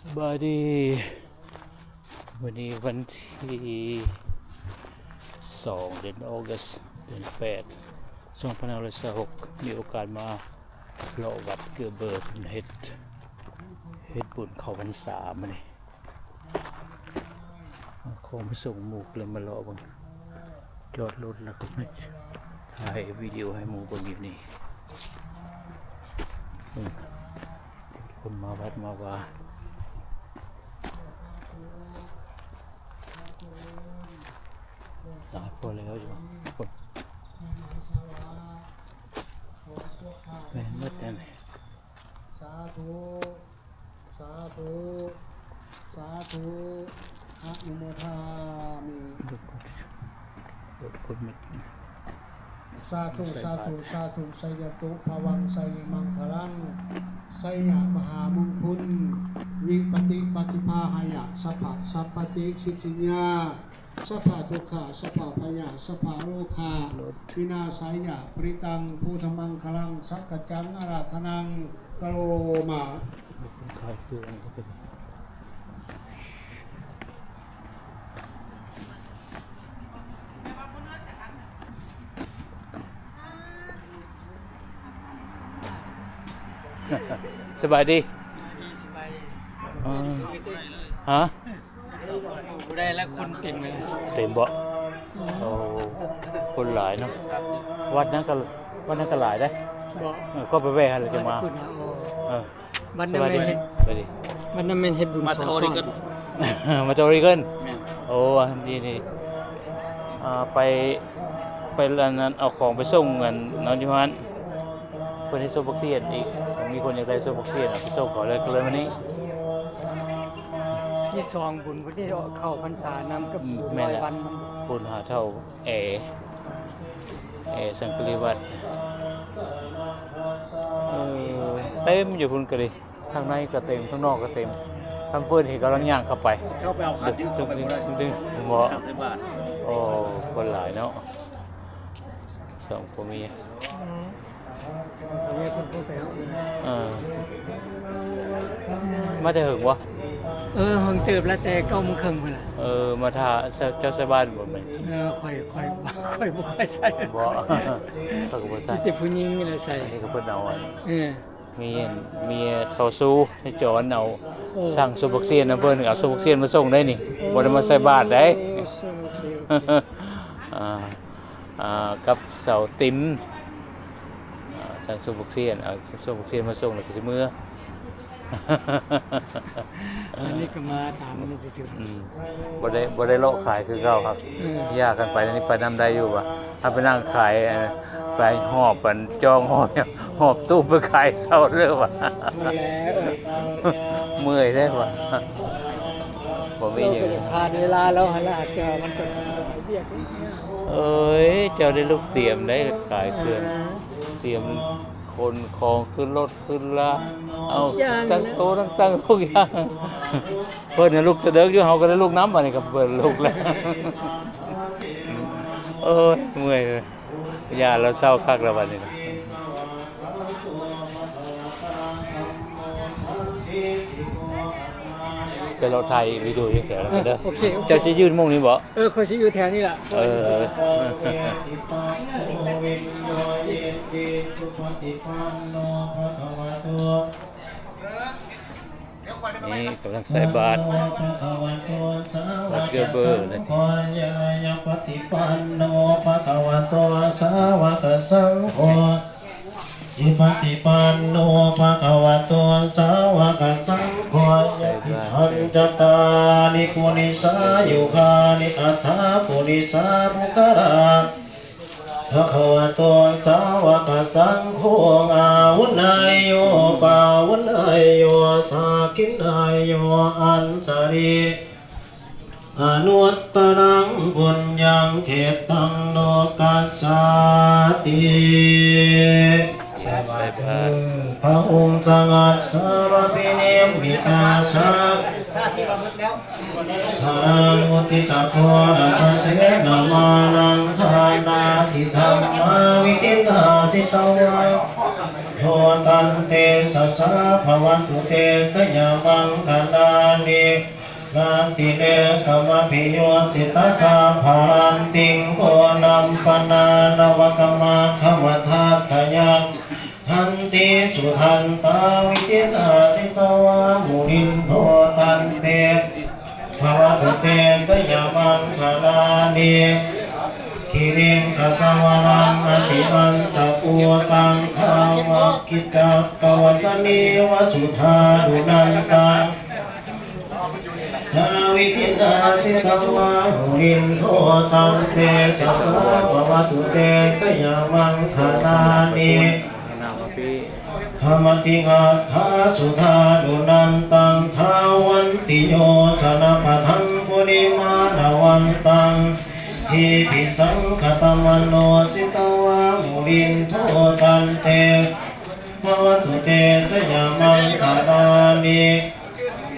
ສະບາຍດີ ມື້ນີ້ວັນທີສອງ ເດືອນອາໂກສ ເດືອນແປດ ສອງພັນຫ້າຮ້ອຍຊາວຫົກ ມີໂອກາດມາເລາະວັດເກືອເບີ ເພິ່ນເຮັດ ເຮັດບຸນເຂົ້າພັນສາມື້ນີ້ ເອົາຂອງໄປສົ່ງໝູ່ ເລີຍມາເລາະເບິ່ງ ຈອດລົດແລ້ວກໍມາຖ່າຍວິດີໂອໃຫ້ໝູ່ເບິ່ງຢູ່ນີ້ ເບິ່ງ ຄົນມາວັດມາວາ ຫຼາຍພໍແລ້ວຢູ່ ຄົນ ແມ່ນໝົດແລ້ວນີ້ ສາທຸ ສາທຸ ສາທຸ ອະນຸໂມທາມິ ສາທຸ ສາທຸ ສາທຸ ໄຊຍະຕຸພະວັງ ໄຊຍະມັງຄະລັງ ໄຊຍະມະຫາມຸງຄຸນ ວິປະຕິປະຕິພາຫາຍະ ສັບພະສັບປະຕິສິດສິຍາ ສັບພະທຸກຂະ ສັບພະພະຍາດ ສັບພະໂລຄາ ວິນາສາຍະ ປະລິຕັງ ພຸດທະມັງຄະລັງ ສັກກັດຈັງ ອາຣາທະນັງ ກະໂລມາ. ສະບາຍດີ ສະບາຍດີ ສະບາຍດີ ອໍ ຮະ? ບໍ່ໄດ້ແລ້ວ ຄົນເຕັມເລີຍ ເຕັມບໍ່? ໂອ້ ຄົນຫຼາຍເນາະ ວັດນັ້ນກໍ ວັດນັ້ນກໍຫຼາຍເດ້ ບໍ່ ເອີ ກໍໄປແວ່ຫັ້ນແລ້ວຈັ່ງມາ ເອີ ວັດນັ້ນແມ່ນເຮັດ ວັດນັ້ນແມ່ນເຮັດບຸນສອງຊ້ອນ ມາໂຕຣີເກີນ ແມ່ນ ໂອ້ ດີໆ ອ່າ ໄປ ໄປອັນນັ້ນ ເອົາຂອງໄປສົ່ງອັນນັ້ນຢູ່ຫັ້ນ ເພິ່ນເຮັດໂຊບັກສຽນອີກ ມີຄົນຢາກໄດ້ໂຊບັກສຽນ ເອົາໄປສົ່ງເຂົາເລີຍ ກໍເລີຍມານີ້ ມີສອງບຸນພຸ້ນເດ້ ເຂົ້າພັນສານຳກັບ ອືມ ແມ່ນແຫຼະ ຮ້ອຍວັນ ບຸນຫາເຖົ້າແອ ແອສັງກະລີວັດ ເອີ ເຕັມຢູ່ພຸ້ນກໍດີ ທາງໃນກໍເຕັມ ທາງນອກກໍເຕັມ ທາງເພິ່ນເຫັນກຳລັງຍ່າງເຂົ້າໄປ ເຂົ້າໄປເອົາຂັນຢູ່ ເຂົ້າໄປບໍ່ໄດ້ ດຶງ ບໍ່ ຂັນໃສ່ບາດ ໂອ້ ຄົນຫຼາຍເນາະ ສອງຜົວເມຍ ອືມ ເອີ ມາແຕ່ເຫິງບໍ່? ເອີ ເຫິງເຕີບແລ້ວ ແຕ່ເກົ້າໂມງເຄິ່ງພຸ້ນລະ ເອີ ມາຖ້າ ເຈົ້າໃສ່ບາດບໍ່ແມ່ນ? ເອີ ຂ້ອຍ ຂ້ອຍ ຂ້ອຍບໍ່ຄ່ອຍໃສ່ ບໍ່ ຂ້ອຍກໍບໍ່ໃສ່ ມີແຕ່ຜູ້ຍິງນີ້ແຫຼະໃສ່ ອັນນີ້ກໍເພິ່ນເອົາ ເອີ ມີ ເມຍເຖົ້າຊູໃຫ້ຈອນເອົາ ໂອ້ ສັ່ງຊຸບບັກສຽນນຳເພິ່ນ ເອົາຊຸບບັກສຽນມາສົ່ງໄດ້ນີ້ ໂອ້ ບໍ່ໄດ້ມາໃສ່ບາດໃດ ໂອ້ ໂອເຄ ໂອເຄ ອ່າ ອ່າ ກັບສາວຕິມ ອ່າ ສັ່ງຊຸບບັກສຽນ ເອົາຊຸບບັກສຽນມາສົ່ງແລ້ວກໍຊິເມືອ ອັນນີ້ກໍມາຕາມນັ້ນຊື່ໆ ອືມ ບໍ່ໄດ້ ບໍ່ໄດ້ເລາະຂາຍຄືເກົ່າຄັບ ເອີ ຢ່າກັນໄປ ອັນນີ້ໄປນຳໄດ້ຢູ່ຫວາ ຖ້າໄປນັ່ງຂາຍ ໄປຫອບອັນຈອງຫອບຫຍັງ ຫອບຕູ້ໄປຂາຍເຊົາເລີຍຫວາ ເມື່ອຍເດ້ຫວາ ບໍ່ມີຫຍັງ ຜ່ານເວລາແລ້ວຫັ້ນລະ ແຕ່ວ່າມັນກໍຫຼາຍວຽກ ເອີຍ ເຈົ້າໄດ້ລູກຕຽມໄດ້ຂາຍເຄື່ອງ ເອີ ຕຽມຂົນຂອງຂຶ້ນລົດ ຂຶ້ນລາ ເອົາ ທຸກຢ່າງ ຕັ້ງໂຕະ ເນາະ ຕັ້ງ ຕັ້ງທຸກຢ່າງ ເພິ່ນນະລຸກແຕ່ເດິກຢູ່ ເຮົາກໍໄດ້ລຸກນຳ ບາດນີ້ກໍເພິ່ນລຸກແລ້ວ ເອີຍ ເມື່ອຍເລີຍ ຢ້ານລາວເຊົາຄັກແລ້ວບາດນີ້ນະ ໄປເລາະຖ່າຍວິດີໂອຢູ່ແຖວນັ້ນເດີ ໂອເຄ ໂອເຄ ເຈົ້າຊິຢືນໝ່ອງນີ້ບໍ່? ເອີ ຂ້ອຍຊິຢູ່ແຖວນີ້ລະ ເອີ ນີ້ກຳລັງໃສ່ບາດ ບາດເກືອເບີນະ ປະຕິປັນໂນ ພະຄະວະໂຕ ສາວະກະສັງໂຄ ສຸປະຕິປັນໂນ ພະຄະວະໂຕ ສາວະກະສັງໂຄ ຍະຕິທັນຈະຕານິ ປຸລິສາຍຸຄານິ ອັດຖາປຸລິສາບຸກຄະລາ ພະຄະວະໂຕ ສາວະກະສັງໂຄ ອາຫຸເນຍໂຍ ປາຫຸເນຍໂຍ ທັກຂິເນຍໂຍ ອັນສະລິ ອະນຸດຕະລັງ ປຸນຍັງ ເຂດຕັງ ໂລກັດສາຕິ ສະບາຍດີ ພະອຸງສະຫງັດສາວະພິນິມມິຕາສາ ພະລັງອຸທິຕາໂຄລະສະເສນະມານັງ ທານາທິທຳມາວິທິນາສິຕະວາ โทตันเตสะสะ ภะวะตุเต จะยะมังคะลานิ รัตติเรกะมะภิยุตติตะสะ พะลันติง โกนัมปะนานาวะกะมะคะวะทัตถะยัง ทันติสุทันตา วิธินา จิตวา มุนินโท ตันเต ภะวะตุเต จะยะมังคะลานิ คิริงกะสะวะลัง อติอันตะปูตัง ทาวักขิตะกะวัจจะเนวะ สุทารุนันตัง ทา วิธินา จิตวา มุนินโท ตันเตสะสะ ภะวะตุเต จะยะมังคะลานิ ທຳມະຕິອັດຖາ ສຸທາລຸນັນຕັງ ທາວັນຕິໂຍຊະນະປະທັງ ປຸລິມານະວັນຕັງ ເອພິສັງຄະຕະມະໂນ ຈິດຕະວາ ມຸນິນໂທ ຕັນເຕ ພະວັນຕຸເຕ ຊະຍະມັງຄະລານິ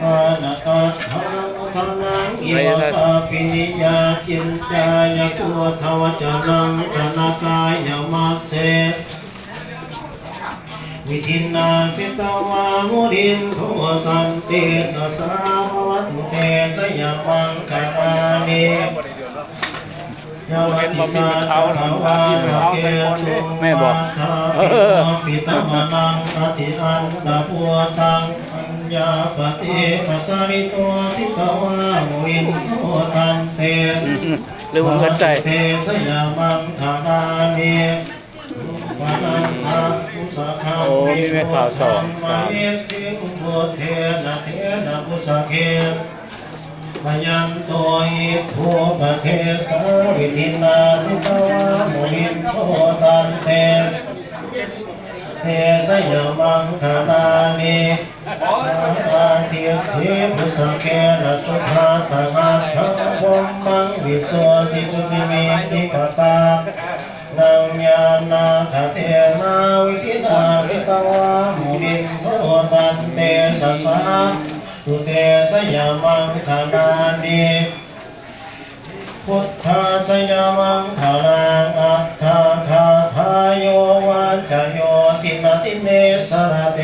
ປານະຕັດຖາ ມຸທະນັງ ອິວະກາປິນິຍາ ກິນຈາຍະໂກທະວັດຈະນັງ ທະນະກາຍະມັດເສ ວິທິນນາ ຈິດຕະວາ ມຸນິນໂທ ຕັນເຕຊະສາ ພະວັນຕຸເຕ ຊະຍະມັງຄະລານິ ຍາວັດຕິສາ ຈັກກະວາລະເກຕຸງ ແມ່ນບໍ່ ວັດຖາພິໂນ ພິຕະມະນັງ ອະຕິອັນຕະພຸດທັງ ປັນຍາປະເທ ປະສາລິໂຕ ຈິດຕະວາ ມຸນິນໂທ ຕັນເຕ ຫຼືວ່າເຮືອນໃສ ພະວັນຕຸເຕ ຊະຍະມັງຄະລານິ ໂອ້ ມີແມ່ຂາວສອງ ມະເຫດທິງ ພຸດເທນະ ເທນະ ພຸດສະເຄ ພະຍັນໂຕ ອິດຖຸ ປະເທສາ ວິທິນນາ ຈິດຕະວາ ມຸນິນໂທ ຕັນເຕ ເຕ ຊະຍະມັງຄະລານິ ອາທິດຖິ ພຸດສະເຄນະ ສຸທັດຖະຫັດຖັງ ພົມມັງ ວິສຸດທິ ຈຸຕິມິດທິ ປະການ ນັງ ຍານາກະເທນາ ວິທິນາ ຈິດຕະວາ ມຸນິນໂທ ຕັນເຕຊະສາ ຕຸເຕ ຊະຍະມັງຄະລານິ ພຸດທາ ຊະຍະມັງຄະລັງ ອັດຖະກະຖາ ໂຍ ວັດຈະໂຍ ທິນະ ທິເນ ສະລະເຕ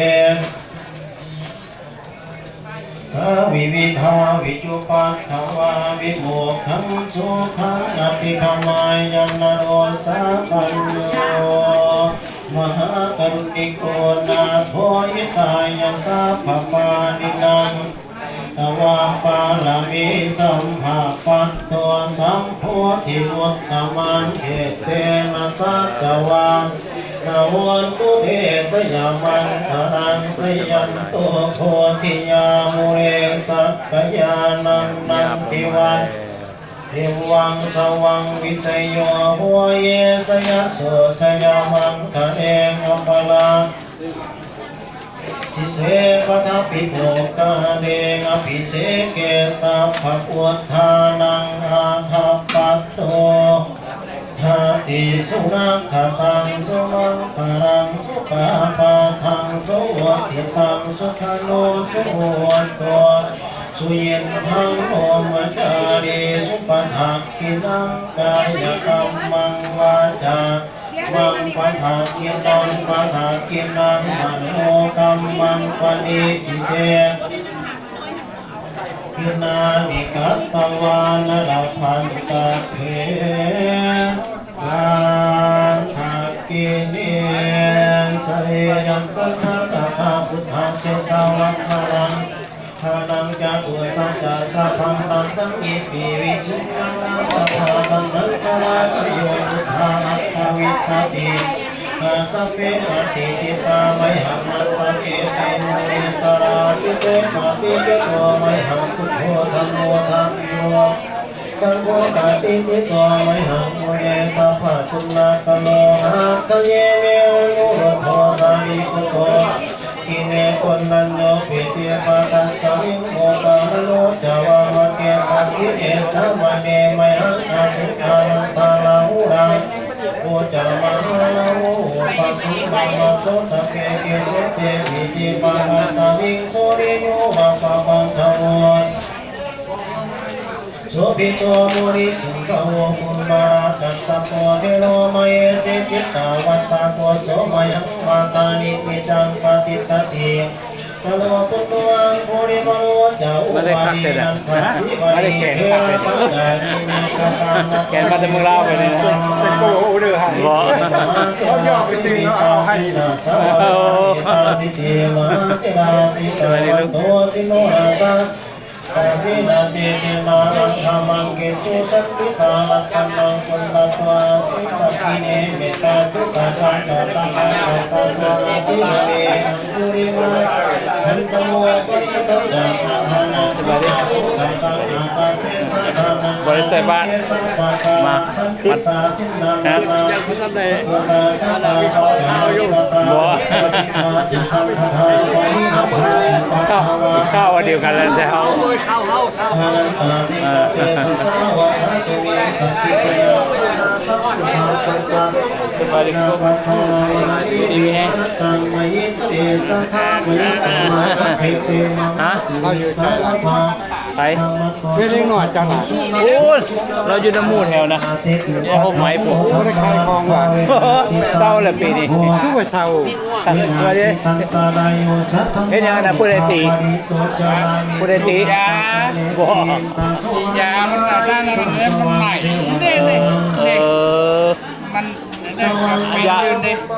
ກາ ວິວິທາ ວິຈຸປັດຖະວາ ວິໂມກທັງ ສຸຂັງ ອະຕິກະມາຍະ ນະໂຣ ສາພັນໂຍ ມະຫາກະລຸນນິໂກ ນາໂຖ ຫິຕາຍະ ສັບພະປານິນັງ ຕະວາ ປາລະມີ ສຳພະປັດໂຕ ສຳໂພທິ ອຸດຕະມັງ ເອເຕນະ ສັດຕະວາ ນະ ໂຫນຕຸເຕ ຊະຍະມັງຄະລັງ ຈະຍັນໂຕ ໂພທິຍາ ມູເລ ສັກກະຍານັງ ນັນທິວັດ ເອວັງສະວັງ ວິສະໂຍ ໂຫ ເຍ ຊະຍະໂສ ຊະຍະມັງຄະເລ ອັບປະລາ ທິເສ ປະທັບພິໂພກາເນ ອະພິເສເກ ສັບພະພຸດທານັງ ອາຄັບປັດໂຕ ທາຕິ ສຸນັກຂະຕັງ ສຸມັງຄະລັງ ສຸປາປາທັງ ສຸວັດທິຕັງ ສຸຂະໂນ ສຸໂຫນຕຸ ສຸຍິນທັງ ໂອມະຈາລີ ສຸປະທັກກິນນັງ ກາຍະກັມມັງ ວາຈາ ມັງ ປະທັກກິນນັງ ປະທັກກິນນັງ ມະໂນກຳມັງ ປະນິດທິເຕ ທິນານິ ກັດຕະວານະ ລະພັນຕະເພ ປັດຖະກິເນ ໄຊຍັນຕະນາຄະທາ ພຸດທະເຊຕະວັງຄະລັງ ຄະລັງຈະຕຸສັດຈະສັບພັງ ຕັນສັງອິດປິວິສຸງມະນາຄະທາ ຕັນນັງຄະລາຄະໂຍ ພຸດທາອັດຖະວິສະຕິ ກາສະເມ ປະຕິທິຕາໄມຫັງ ມັນຕະເກເຕ ມຸນີຕະລາສິເສ ປະຕິດທິໂຕໄມຫັງ ພຸດໂທ ທຳໂມ ທຳໂມ ສັງໂຄ ປະຕິດທິໂຕໄມຫັງ ມຸນີ ສັບພະປຸນນະກະໂລ ຫາກຂະເຍເມ ອະນຸລຸດໂທ ສາລີປຸດໂຕ ກິເນ ໂກນທັນໂຍ ປິຕິປະພັດສະມິງ ໂມກາມະໂນ ຈະວາມະເກ ທັກຂິເນ ສາມະເນ ໄມຫັງ ອະສຸການັງ ທາລາຫຸລາ ໂອຈະມະຫາລາຫູ ອຸປະຄຸມມະ ໂສຕະເກ ເກເສ ເຕ ປິຕິປະພັດສະມິງ ສຸລິໂຍ ວະປະວັງຄະໂວ ໂສພິໂຕ ມຸນິປຸງກະໂວ ກຸນ ມະລະຈັດຕະໂພ ເຖໂລມະເຫສີ ຈິດຕະວັດຕະໂກ ໂສມະຍັງ ວາທານິມິດຈັງ ປະຕິດຖະຕິ ຊະໂລ ປຸດໂຕ ອັງຄຸລິມະໂລ ຈະ ອຸປາລີ ນັນທະ ສີວະລີ ເຖລະ ປັນຍາ ອິເມ ສະທານະ ແຂນມາແຕ່ເມືອງລາວໄປນີ້ນະ ເປັນໂກໂອເດີຫັ້ນ ບໍ່ ເຂົາຢອກໄປຊື້ເອົາໃຫ້ ໂອ້ ສະບາຍດີລູກ ກາສິນາຕິ ເຕມະ ມັງຄະມັງ ເກສຸ ສັນຕິຕາ ລັດຕະນັງ ປຸນນະໂຕ ອາຕິ ພາກິເນ ເມຕຕາ ສຸຂະທັງ ຕະຖາຄະຕະ ອາທິວະເນ ອັງຄຸລິມາ ທັນຕະໂມ ປະລິທັນຕາ ອາທານະ ສະບາຍດີ ສຸຂະທັງ ອາກາເສ ສະຖານັງ ບໍ່ໄດ້ໃສ່ບາດ ມາ ບໍ່ ເຂົ້າ ເຂົ້າອັນດຽວກັນແລ້ວແທ້ ເຮົາ ສະບາຍດີ ດີແຮງ ຮະ ເຮົາຢູ່ໃສ? ໃຜ? ເປັນເດັກນ້ອຍເຈົ້ານະ ໂອ້ຍ ລາວຢູ່ນຳໝູ່ແຖວນະ ຢູ່ໃນຮົ່ມໄມ້ພຸ້ນ ບໍ່ໄດ້ຂາຍຂອງວ່າ ເຊົາແລ້ວປີນີ້ ຄືວ່າເຊົາ ວ່າເດ້ ເຮັດຫຍັງນະ ຜູ້ໃດຕີ ຜູ້ໃດຕີ ບໍ່ ສີດຢາ ມັນອັນນັ້ນ ມັນ ມັນໄໝ້ ເອີ ມັນ ຢາ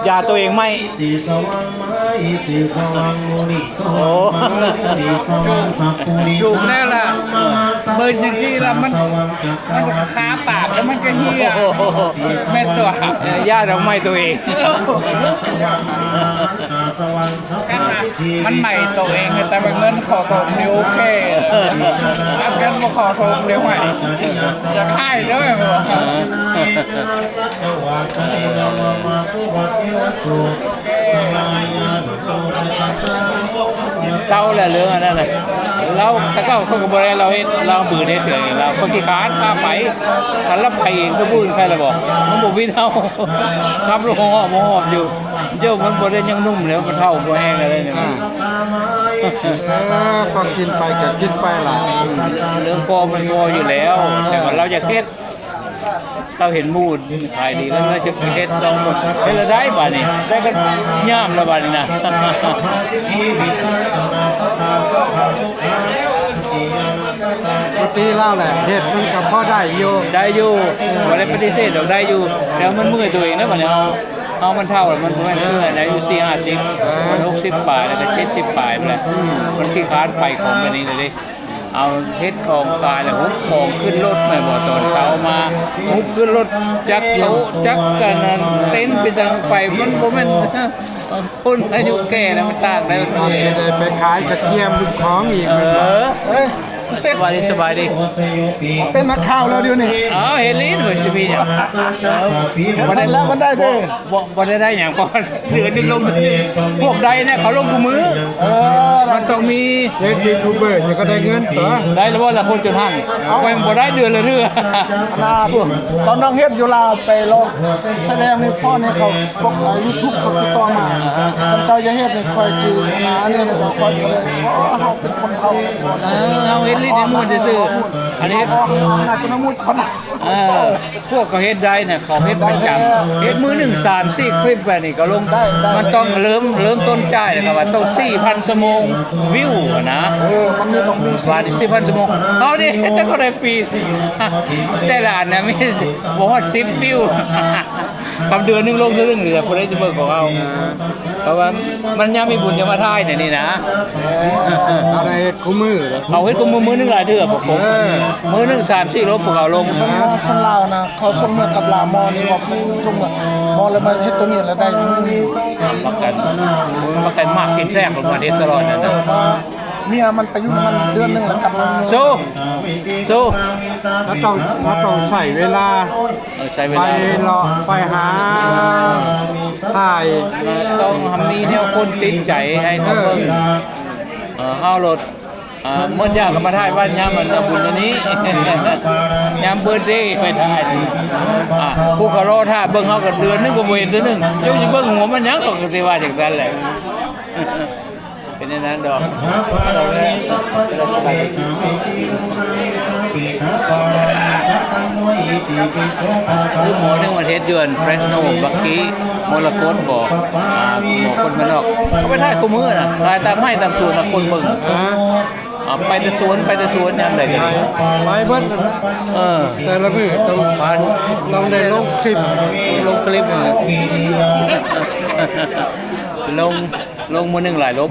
ຢາຕົວເອງໄໝ້ ໂອ້ ຈູກແລ້ວລະ ເບິ່ງຈັ່ງຊີ້ລະ ມັນ ມັນຄາປາກ ແລ້ວມັນກະເຫ່ຍ ແມ່ນຕົວະ ເອີ ຢາດອກໄໝ້ຕົວເອງ ມັນໄໝ້ໂຕເອງ ແຕ່ວ່າເງິນຂໍໂທດນີ້ໂອເຄ ແຕ່ເງິນບໍ່ຂໍໂທດນີ້ໄໝ້ ຢາກໃຫ້ເດີ ເຊົາແລ້ວເລື່ອງອັນນັ້ນນະ ລາວແຕ່ເກົ່າເຂົາກໍບໍ່ໄດ້ ລາວເຮັດ ລາວບືນເຮັດເທື່ອ ລາວກໍຂີ້ຄ້ານພາໄປ ຄັນລາວໄປເອງກໍບືນໃຜລະບອກ ມັນບໍ່ວິນເຮົາ ຂັບລົດຫອບຫອບຢູ່ ໂຍມມັນບໍ່ໄດ້ຍັງໜຸ່ມແລ້ວ ມັນເຖົ້າບໍ່ແຮງແລ້ວເດນີ້ ອ່າ ເອີ ພໍກິນໄປກໍກິນໄປລະ ເລື່ອງພໍມັນພໍຢູ່ແລ້ວ ແຕ່ວ່າລາວຢາກເຮັດ ລາວເຫັນໝູ່ຂາຍດີແລ້ວ ລາວຈະເຮັດລອງເບິ່ງ ເຮັດແລ້ວໄດ້ບາດນີ້ ໄດ້ກັນຍາມແລ້ວບາດນີ້ນະ ປົກກະຕິລາວແຫຼະ ເຮັດມັນກໍພໍໄດ້ຢູ່ ໄດ້ຢູ່ ບໍ່ໄດ້ປະຕິເສດດອກ ໄດ້ຢູ່ ແຕ່ມັນເມື່ອຍຕົວເອງນະ ບາດນີ້ເຮົາ ເຮົາມັນເຖົ້າແລ້ວ ມັນບໍ່ແມ່ນເມື່ອຍນະ ອາຍຸສີ່ຫ້າສິບ ເອີ ມັນຫົກສິບປາຍແລ້ວ ກໍເຈັດສິບປາຍພຸ້ນແຫຼະ ອືມ ມັນຂີ້ຄ້ານໄປຂອງແບບນີ້ເລີຍເດ້ ເອົາເຮັດຂອງຂາຍແລ້ວ ຮຸບຂອງຂຶ້ນລົດແມ່ນບໍ່ ຕອນເຊົ້າມາ ຮຸບຂຶ້ນລົດຈັກໂຕະຈັກອັນນັ້ນ ເຕັນໄປທາງໄປ ມັນບໍ່ແມ່ນ ຄົນອາຍຸແກ່ແລ້ວມັນຕ່າງໄດ້ ໄດ້ໄປຂາຍກະກຽມຂອງອີກ ເອີ ເອີ ສະບາຍດີ ສະບາຍດີ ເປັນນັກຂ່າວແລ້ວດຽວນີ້ ເອົາ ເຮັດລີ້ນ ຊິມີຫຍັງ ເອີ ເຮັດທັນແລ້ວມັນໄດ້ເດ້ ບໍ່ ບໍ່ໄດ້ໄດ້ຫຍັງ ເພາະວ່າເດືອນໜຶ່ງລົງ ພວກໃດເນຍ ເຂົາລົງຄູ່ມື້ ເອີ ມັນຕ້ອງມີ ເຮັດຢູທູບເບີ ເຮົາກໍໄດ້ເງິນຕົວະ ໄດ້ແລ້ວບໍ່ລະຄົນຈົນຫັ້ນ ເອົາ ຂ້ອຍບໍ່ໄດ້ເດືອນລະເທື່ອ ອັນນ່າ ຕອນນ້ອງເຮັດຢູ່ລາວໄປລອງສະແດງໃນຟ້ອນໃຫ້ເຂົາ ພວກຢູທູບເຂົາຕິດຕໍ່ມາ ຄັນເຈົ້າຢາກເຮັດນີ້ ຂ້ອຍຊິ ອັນນັ້ນ ອັນນີ້ ຂ້ອຍກໍເລີຍ ເຮົາເປັນຄົນເຖົ້າ ເອີ ເຮົາເຮັດລີ້ນໃຫ້ໝູ່ຊື່ໆ ອັນນີ້ ເຮົາອອກໜ້າຈະນ້ອຍໝູ່ ເອີ ພວກເຂົາເຮັດໄດ້ນະ ເຂົາເຮັດປະຈຳ ເຮັດມື້ໜຶ່ງສາມສີ່ຄລິບແບບນີ້ກໍລົງ ໄດ້ ໄດ້ ມັນຕ້ອງເລີ່ມ ເລີ່ມຕົ້ນຈ່າຍ ແລ້ວກໍວ່າຕ້ອງສີ່ພັນຊົ່ວໂມງວິວນະ ເອີ ມັນມີ ຕ້ອງມີ ວ່າສີ່ພັນຊົ່ວໂມງ ເຮົານີ້ເຮັດຈັກເທົ່າໃດປີ ແຕ່ລະອັນນະມີບໍ່ຮອດສິບວິວ ຄຳເດືອນໜຶ່ງລົງເທື່ອໜຶ່ງນີ້ແຫຼະ ຜູ້ໃດຊິເບິ່ງຂອງເຮົາ ເພາະວ່າມັນຍາມມີບຸນຈະມາຖ່າຍແນວນີ້ນະ ເອີ ເຮົາໄດ້ເຮັດ ຄູ່ມື້ ເຮົາເຮັດຄູ່ມື້ ມື້ໜຶ່ງຫຼາຍເທື່ອ ພວກຜົມ ເອີ ມື້ໜຶ່ງສາມສີ່ລົບ ພວກເຮົາລົງ ມັນມອງຄົນລາວນະ ເຂົາສົ່ງເມືອກັບລາວ ໝໍນີ້ວ່າສົ່ງເມືອ ໝໍແລ້ວມາເຮັດໂຕນີ້ແລ້ວໄດ້ ມັນມັກກັນ ມັກກັນມັກກິນແຊບ ເພິ່ນວ່າເຮັດຕະຫຼອດນັ້ນນະ ເມຍມັນໄປຢູ່ນຳມັນເດືອນໜຶ່ງແລ້ວກັບມາ ສູ້ ສູ້ ເຮົາຕ້ອງ ເຮົາຕ້ອງໃຊ້ເວລາ ເອີ ໃຊ້ເວລາ ໄປເລາະ ໄປຫາ ຖ່າຍ ຕ້ອງມີແນວຄົນຕິດໃຈໃຫ້ເຂົາເບິ່ງ ເອີ ເຮົາໂລດ ອ່າ ໝົດຢາກກໍມາຖ່າຍບ້ານຍາມອັນບຸນອັນນີ້ ຍາມເບີດເດໄປຖ່າຍ ອ່າ ຜູ້ກໍລໍຖ້າເບິ່ງເຮົາກໍເດືອນໜຶ່ງກໍບໍ່ເຫັນເທື່ອໜຶ່ງ ເຈົ້າຊິເບິ່ງຫົວມັນຫຍັງ ເຂົາກໍຊິວ່າຈັ່ງຊັ້ນແຫຼະ ເປັນແນວນັ້ນດອກ. ຄືໝໍໜຶ່ງມາເຮັດຢູ່ອັນ Fresno ບັກກີ້ ມໍລະກົດບໍ ອ່າ ໝໍຄົນບ້ານນອກ. ເຂົາໄປຖ່າຍຄູ່ມື້ນະ ຖ່າຍຕາມໄຮ່ຕາມສວນນະ ຄົນເບິ່ງ. ອ່າ ໄປແຕ່ສວນ ໄປແຕ່ສວນຍາມໃດກໍດີ. ໄປເບິດນັ້ນແຫຼະ. ເອີ ແຕ່ລະມື້ຕ້ອງ ຕ້ອງໄດ້ລົງຄລິບ ລົງຄລິບ ລົງ ລົງມື້ໜຶ່ງຫຼາຍລົບ.